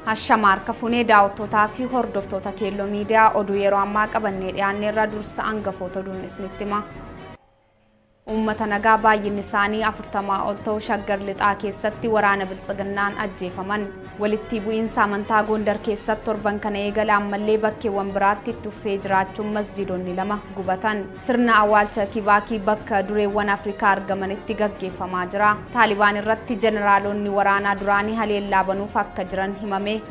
Hashamaarka funee daawwattootaa fi hordoftoota Keelloo Miidiyaa oduu yeroo ammaa qabannee dhiyaanneerra dursa hangafoota oduun isinitti hima. Uummata nagaa baay'inni isaanii 40 ol ta'u Shaggar Lixaa keessatti waraana Biltsiginnaan ajjeefaman. Walitti bu'iinsa amantaa Gondar keessatti torban kana eegale ammallee bakkeewwan biraatti itti fufee jiraachuun masjiidonni lama gubatan. Sirna awwaalcha Kibaakii bakka dureewwan Afrikaa argamanitti gaggeeffamaa jira. Taalibaan irratti jeneraalonni waraanaa duraanii haleellaa banuuf akka jiran himame.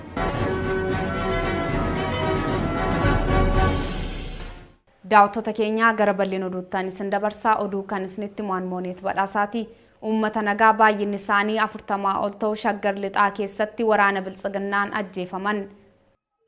Daawwattoota keenyaa gara bal'ina oduuttaan isin dabarsaa oduu kan isinitti Mooneet Badhaasaati. Uummata nagaa baay'inni isaanii 40 ol ta'u Shaggar Lixaa keessatti waraana Biltsiginnaan ajjeefaman.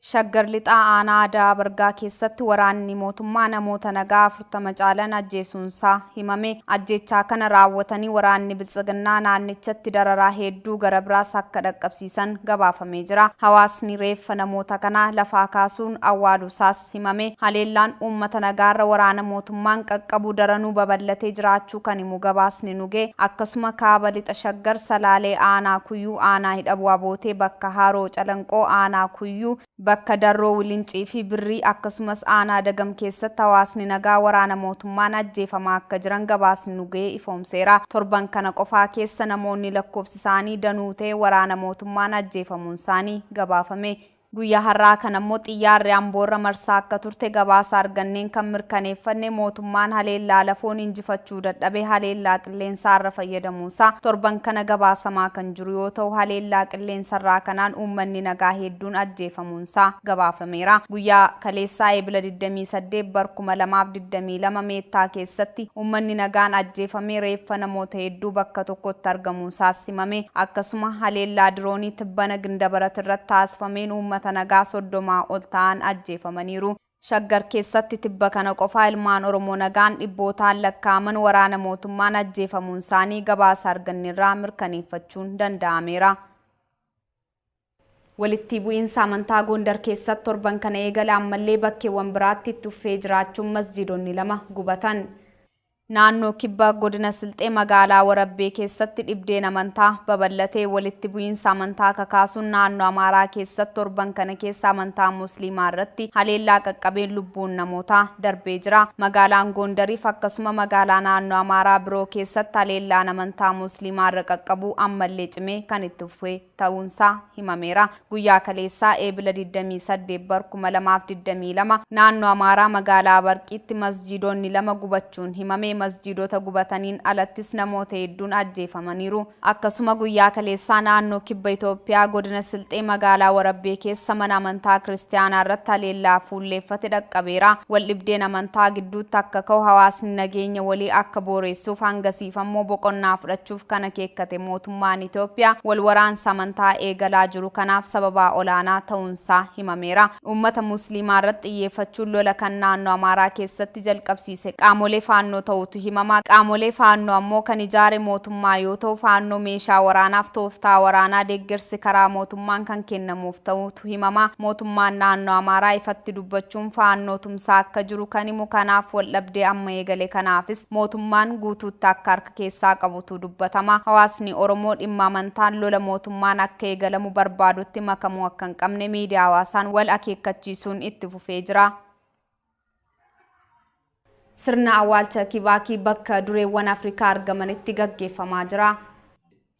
Shaggar Lixaa aanaa Adaa Bargaa keessatti waraanni mootummaa namoota nagaa 40 caalan ajjeesuunsaa himame. Ajjeechaa kana raawwatanii waraanni Biltsiginnaa naannichatti dararaa hedduu gara biraas akka dhaqqabsiisan gabaafamee jira. Hawaasni reeffa namoota kanaa lafaa kaasuun awwaaluusaas himame. Haleellaan uummata nagaarra waraana mootummaan qaqqabu daranuu babal'atee jiraachuu kan himu gabaasni nuge. Akkasuma kaaba lixa Shaggar Salaalee aanaa Kuyyuu aanaa Hidhabuu Abootee bakka Haroo Calanqoo aanaa Kuyyuu bakka Darroo Wilincii fi Birrii akkasumas aanaa Dagam keessatti hawaasni nagaa waraana mootummaan ajjeefamaa akka jiran gabaasni nugee ifoomseera. Torban kana qofaa keessa namoonni lakkoofsi isaanii danuu ta'e waraana mootummaan ajjeefamuun isaanii gabaafame. Guyyaa har'aa kana immoo xiyyaarri Amboorra marsaa akka turte gabaasa arganneen kan mirkaneeffanne mootummaan haleellaa lafoon injifachuu dadhabe haleellaa qilleensaarra fayyadamuusaa torban kana gabaasamaa kan jiru yoo ta'u haleellaa qilleensarraa kanaan uummanni nagaa hedduun ajjeefamuunsaa gabaafameera. Guyyaa kaleessaa eebila 28 bar 2022 Meettaa keessatti uummanni nagaan ajjeefamee reeffa namoota hedduu bakka tokkotti argamuusaas himame. Akkasuma haleellaa diroonii tibbana Gindabarat irratti taasifameen uummata nagaa 30 ol ta'an ajjeefamaniiru. Shaggar keessatti tibba kana qofaa ilmaan Oromoo nagaan dhibbootaan lakkaa'aman waraana mootummaan ajjeefamuun isaanii gabaasa arganneerraa mirkaneeffachuun danda'ameera. Walitti bu'iinsa amantaa Gondar keessatti torban kana eegale ammallee bakkeewwan biraatti itti fufee jiraachuun masjiidonni lama gubatan. Naannoo kibba godina Silxee magaalaa Warabbee keessatti dhibdeen amantaa babal'atee walitti bu'iinsa amantaa kakaasuun naannoo Amaaraa keessatti torban kana keessa amantaa Musliimaa irratti haleellaa qaqqabeen lubbuun namootaa darbee jira. Magaalaan Gondariif akkasuma magaalaa naannoo Amaaraa biroo keessatti haleellaan amantaa Musliimaa irra qaqqabu ammallee cimee kan itti fufee ta'uunsaa himameera. Guyyaa kaleessaa eebila 28 bar 2022 naannoo Amaaraa magaalaa Barqiitti masjiidonni lama gubachuun himame. Masjiidota gubataniin alattis namoota hedduun ajjeefamaniiru. Akkasuma guyyaa kaleessaa naannoo kibba Itoophiyaa godina Silxee magaalaa Warabbee keessa mana amantaa Kiristaanaa irratti haleellaa fuulleeffate dhaqqabeera. Waldhibdeen amantaa gidduutti akka ka'u hawaasni nageenya walii akka booressuuf hangasiifammoo boqonnaa fudhachuuf kan akeekkate mootummaan Itoophiyaa wal waraansa amantaa eegalaa jiru kanaaf sababaa olaanaa ta'uunsaa himameera. Uummata Musliimaa irratti xiyyeeffachuun lola kan naannoo Amaaraa keessatti jalqabsiise qaamolee faannoo ta'utu himama. Qaamolee faannoo ammoo kan ijaare mootummaa yoo ta'u faannoo meeshaa waraanaaf tooftaa waraanaa deeggarsi karaa mootummaan kan kennamuuf ta'utu himama. Mootummaan naannoo Amaaraa ifatti dubbachuun faannoo tumsaa akka jiru kan himu kanaaf waldhabdee amma eegale kanaafis mootummaan guutuutti akka harka keessaa qabutu dubbatama. Hawaasni Oromoo dhimma amantaan lola mootummaan akka eegalamu barbaadutti makamuu akka hin qabne miidiyaa hawaasaan wal akeekkachiisuun itti fufee jira. Sirna awwaalcha Kibaakii bakka dureewwan Afrikaa argamanitti gaggeeffamaa jira.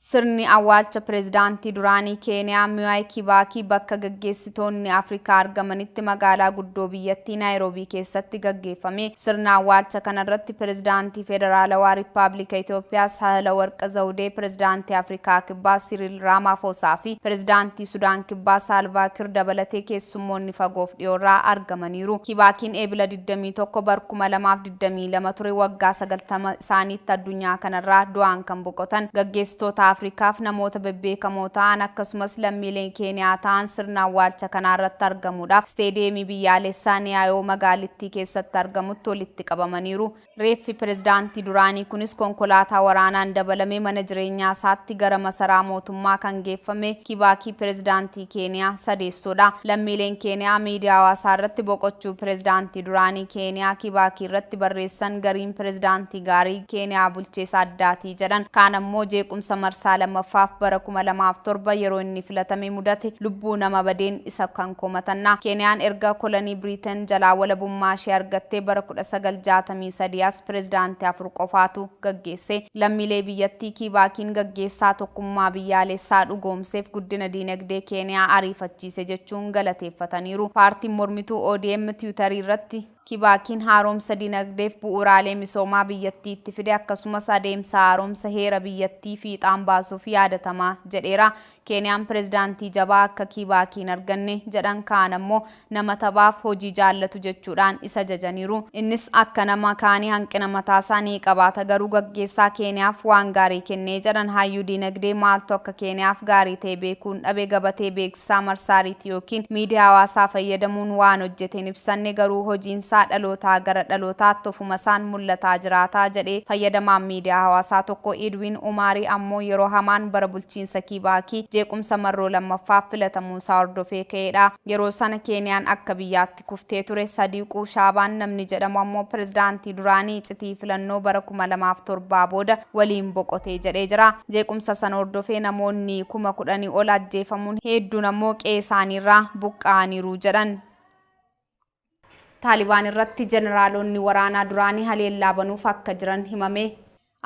Sirni awwaalcha pirezidaantii duraanii Keeniyaa Mwai Kibaakii bakka gaggeessitoonni Afrikaa argamanitti magaalaa guddoo biyyattii Naayiroobii keessatti gaggeeffame. Sirna awwaalcha kanarratti pirezidaantii Federaalawaa Rippaabilika Itoophiyaa Saahilawarq Zawudee, pirezidaantii Afrikaa Kibbaa Siriil Raamaafosaa fi pirezidaantii Sudaan Kibbaa Saalvaa Kiir dabalatee keessummoonni fagoof dhiyoorraa argamaniiru. Kibaakiin eebila 21 bar 2022 ture waggaa 90 isaaniitti addunyaa kanarraa du'aan kan boqotan gaggeessitoota Afrikaaf namoota bebbeekamoo ta'an akkasumas lammiileen Keeniyaa ta'an sirna awwaalcha kanarratti argamuudhaaf isteediyeemii biyyaalessaa Niyaayoo magaalittii keessatti argamutti walitti qabamaniiru. Reeffi pirezidaantii duraanii kunis konkolaataa waraanaan dabalamee mana jireenyaa isaatti gara masaraa mootummaa kan geeffame Kibaakii pirezidaantii Keeniyaa sadeessoodha. Lammiileen Keeniyaa miidiyaa hawaasaa irratti boqochuu pirezidaantii duraanii Keeniyaa Kibaakii irratti barreessan gariin pirezidaantii gaarii Keeniyaa bulcheessa addaatii jedhan. Kaan ammoo jeequmsa marsaa marsaa lammaffaaf bara 2007 yeroo inni filatame mudate lubbuu nama badeen isa kan komatanna. Keeniyaan erga kolonii Biriiteen jalaa walabummaa ishee argattee bara 1963 as pireezidaantii 4 qofaatu gaggeesse. Lammiilee biyyattii Kibaakiin gaggeessaa tokkummaa biyyaalessaa dhugoomseef guddina diinagdee Keeniyaa ariifachiise jechuun galateeffataniiru. Paartiin mormituu ODM Tiwutarii irratti Kibaakiin haaromsa dinagdeef bu'uuraalee misoomaa biyyattiitti fide akkasumas adeemsa haaromsa heera biyyattii fiixaan baasuuf yaadatamaa jedheera. Keeniyaan pireezidaantii jabaa akka Kibaakiin arganne jedhan kaan ammoo nama taphaaf hojii jaallatu jechuudhaan isa jajaniiru. Innis akka nama kaanii hanqina mataasaa ni qabaata garuu gaggeessaa Keeniyaaf waan gaarii kennee jedhan. Hayyuu dinagdee maaltu akka Keeniyaaf gaarii ta'e beekuun dhabe gabatee beeksisaa marsaariitii yookiin miidiyaa hawaasaa fayyadamuun waan hojjeteen ibsanne garuu hojiinsaa dhalootaa gara dhalootaatti ofuma isaan mul'ataa jiraataa jedhee fayyadamaan miidiyaa hawaasaa tokko Edwin Umaarii ammoo yeroo hamaan bara bulchiinsa Kibaakii jeequmsa marroo lammaffaaf filatamuusaa hordofee ka'edha. Yeroo sana Keeniyaan akka biyyaatti kuftee ture. Sadiiquu Shaabaan namni jedhamu ammoo pireezidaantii duraanii iccitii filannoo bara 2007 booda waliin boqotee jedhee jira. Jeequmsa sana hordofee namoonni 10,000 ol ajjeefamuun hedduun ammoo qe'ee isaaniirraa buqqa'aniiru jedhan. Taalibaan irratti jeneraalonni waraanaa duraanii haleellaa banuuf akka jiran himame.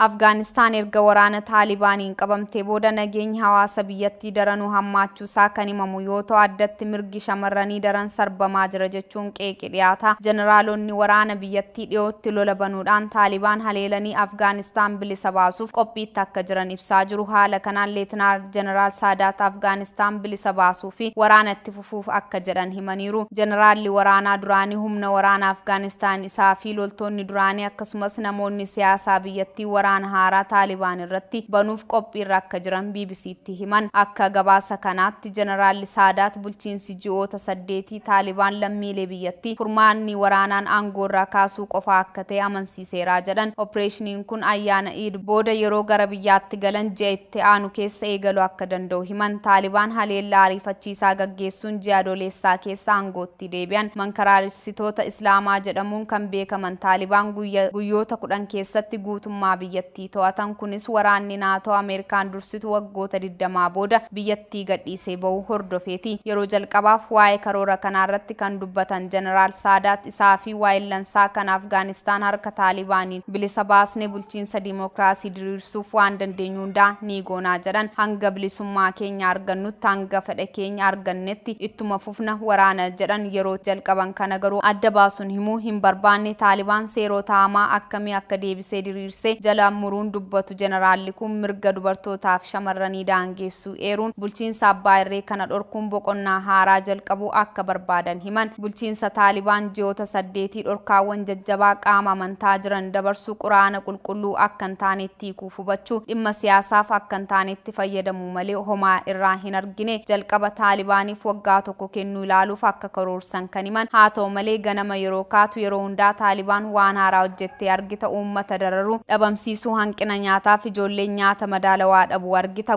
Afgaanistaan erga waraana Taalibaaniin qabamtee booda nageenyi hawaasa biyyattii daranuu hammaachuusaa kan himamu yoo ta'u addatti mirgi shamarranii daran sarbamaa jira jechuun qeeqi dhiyaata. Jeneraalonni waraana biyyattii dhiyootti lola banuudhaan Taalibaan haleelanii Afgaanistaan bilisa baasuuf qophiitti akka jiran ibsaa jiru. Haala kanaan Leetinaar Jeneraal Saadaat Afgaanistaan bilisa baasuu fi waraana itti fufuuf akka jedhan himaniiru. Jeneraalli waraanaa duraanii humna waraana Afgaanistaan isaa fi loltoonni duraanii akkasumas namoonni siyaasaa biyyattii waraana haaraa Taalibaan irratti banuuf qophiirra akka jiran BBC'tti himan. Akka gabaasa kanaatti Jeneraalli Saadaat bulchiinsi ji'oota 8 Taalibaan lammiilee biyyattii furmaanni waraanaan aangoorraa kaasuu qofa akka ta'e amansiiseera jedhan. Opereeshiniin kun ayyaana Iid booda yeroo gara biyyaatti galan ji'a itti aanu keessa eegaluu akka danda'u himan. Taalibaan haleellaa ariifachiisaa gaggeessuun ji'a Adoolessaa keessa aangootti deebi'an. Mankaraaressitoota Islaamaa jedhamuun kan beekaman Taalibaan guyyoota 10 keessatti guutummaa biyyattii to'atan. Kunis waraanni naatoo Ameerikaan dursitu waggoota 20 booda biyyattii gadhiisee bahu hordofeeti. Yeroo jalqabaaf waa'ee karoora kanaarratti kan dubbatan Jeneraal Saadaat isaa fi waa'illansaa kan Afgaanistaan harka Taalibaaniin bilisa baasnee bulchiinsa diimokiraasii diriirsuuf waan dandeenyu hundaa ni goonaa jedhan. Hanga bilisummaa keenya argannutti hanga fedha keenya argannetti ittuma fufna waraana jedhan. Yeroo jalqaban kana garuu adda baasuun himuu hin barbaanne. Taalibaan seerota hamaa akkamii akka deebisee diriirsee jala muruun dubbatu jeneraalli kun mirga dubartootaaf shamarranii daangeessuu eeruun bulchiinsa abbaa irree kana dhorkuun boqonnaa haaraa jalqabuu akka barbaadan himan. Bulchiinsa Taalibaan ji'oota 8 dhorkaawwan jajjabaa qaama amantaa jiran dabarsuu quraana qulqulluu akka hin taanetti hiikuuf hubachuu dhimma siyaasaaf akka hin taanetti fayyadamuu malee homaa irraa hin argine. Jalqaba Taalibaaniif waggaa 1 kennuu ilaaluuf akka karoorsan kan himan. Haa ta'u malee ganama yeroo kaatu yeroo hundaa Taalibaan waan haaraa hojjettee argita. Uummata dararuu dhabamsiisuu hanqina nyaataaf ijoolleen nyaata madaalawaa dhabuu argita.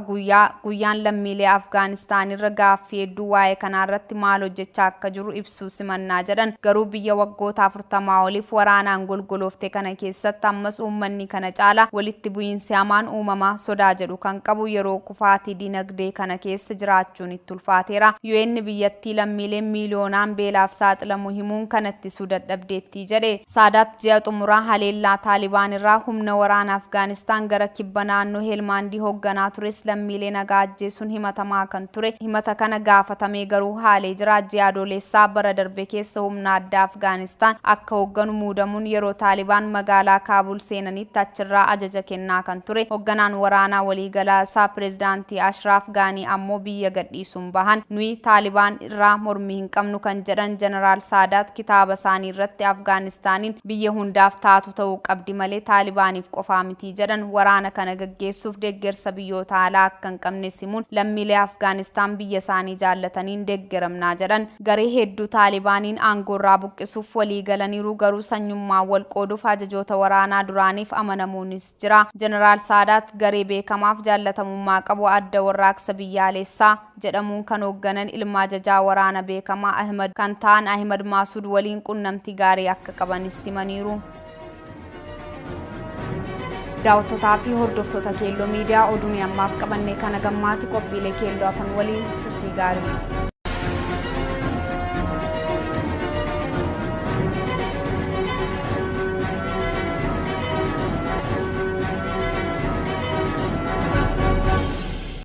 Guyyaan lammiilee Afgaanistaan irra gaaffii hedduu waa'ee kanaarratti maal hojjechaa akka jiru ibsuu simannaa jedhan. Garuu biyya waggoota 40 oliif waraanaan golgoloofte kana keessatti ammas uummanni kana caala walitti bu'iinsi hamaan uumamaa sodaa jedhu kan qabu yeroo kufaatii dinagdee kana keessa jiraachuun itti ulfaateera. UN biyyattii lammiileen miiliyoonaan beelaaf saaxilamu himuun kan ittisuu dadhabdeetti jedhe. Saadaat ji'a xumuraa haleellaa Taalibaan irraa humna waraana Afgaanistaan gara kibba naannoo Helmaandii hoogganaa tures lammiilee nagaa ajjeesuun himatamaa kan ture. Himata kana gaafatamee garuu haalee jira. Ji'a Adoolessaa bara darbe keessa humna addaa Afgaanistaan akka hoogganu muudamuun yeroo Taalibaan magaalaa Kaabul seenanitti achirraa ajaja kennaa kan ture. Hoogganaan waraanaa waliigalaa isaa pireezidaantii Ashraaf Gaanii ammoo biyya gadhiisuun bahan. Nuyi Taalibaan irraa mormii hin qabnu kan jedhan Jeneraal Saadaat kitaaba isaanii irratti Afgaanistaaniin biyya hundaaf taatu ta'uu qabdi malee Taalibaaniif qofaa miti jedhan. Waraana kana gaggeessuuf deeggarsa biyyoota alaa akka hin qabne simuun lammiilee Afgaanistaan biyya isaanii jaallataniin deeggaramnaa jedhan. Garee hedduu Taalibaaniin aangoorraa buqqisuuf walii galaniiru garuu sanyummaa wal qooduuf ajajoota waraanaa duraaniif amanamuunis jira. Jeneraal Saadaat garee beekamaaf jaallatamummaa qabu adda warraaqsa biyyaalessaa jedhamuun kan hoogganan ilma ajajaa waraana beekamaa Ahmad kan ta'an Ahmad Maasuud waliin qunnamtii gaarii akka qabanis himaniiru. Daawwattootaa fi hordoftoota Keelloo Miidiyaa, oduun ammaaf qabanne kana gammaatti. Qophiilee Keelloo hafan waliin turtii gaarii.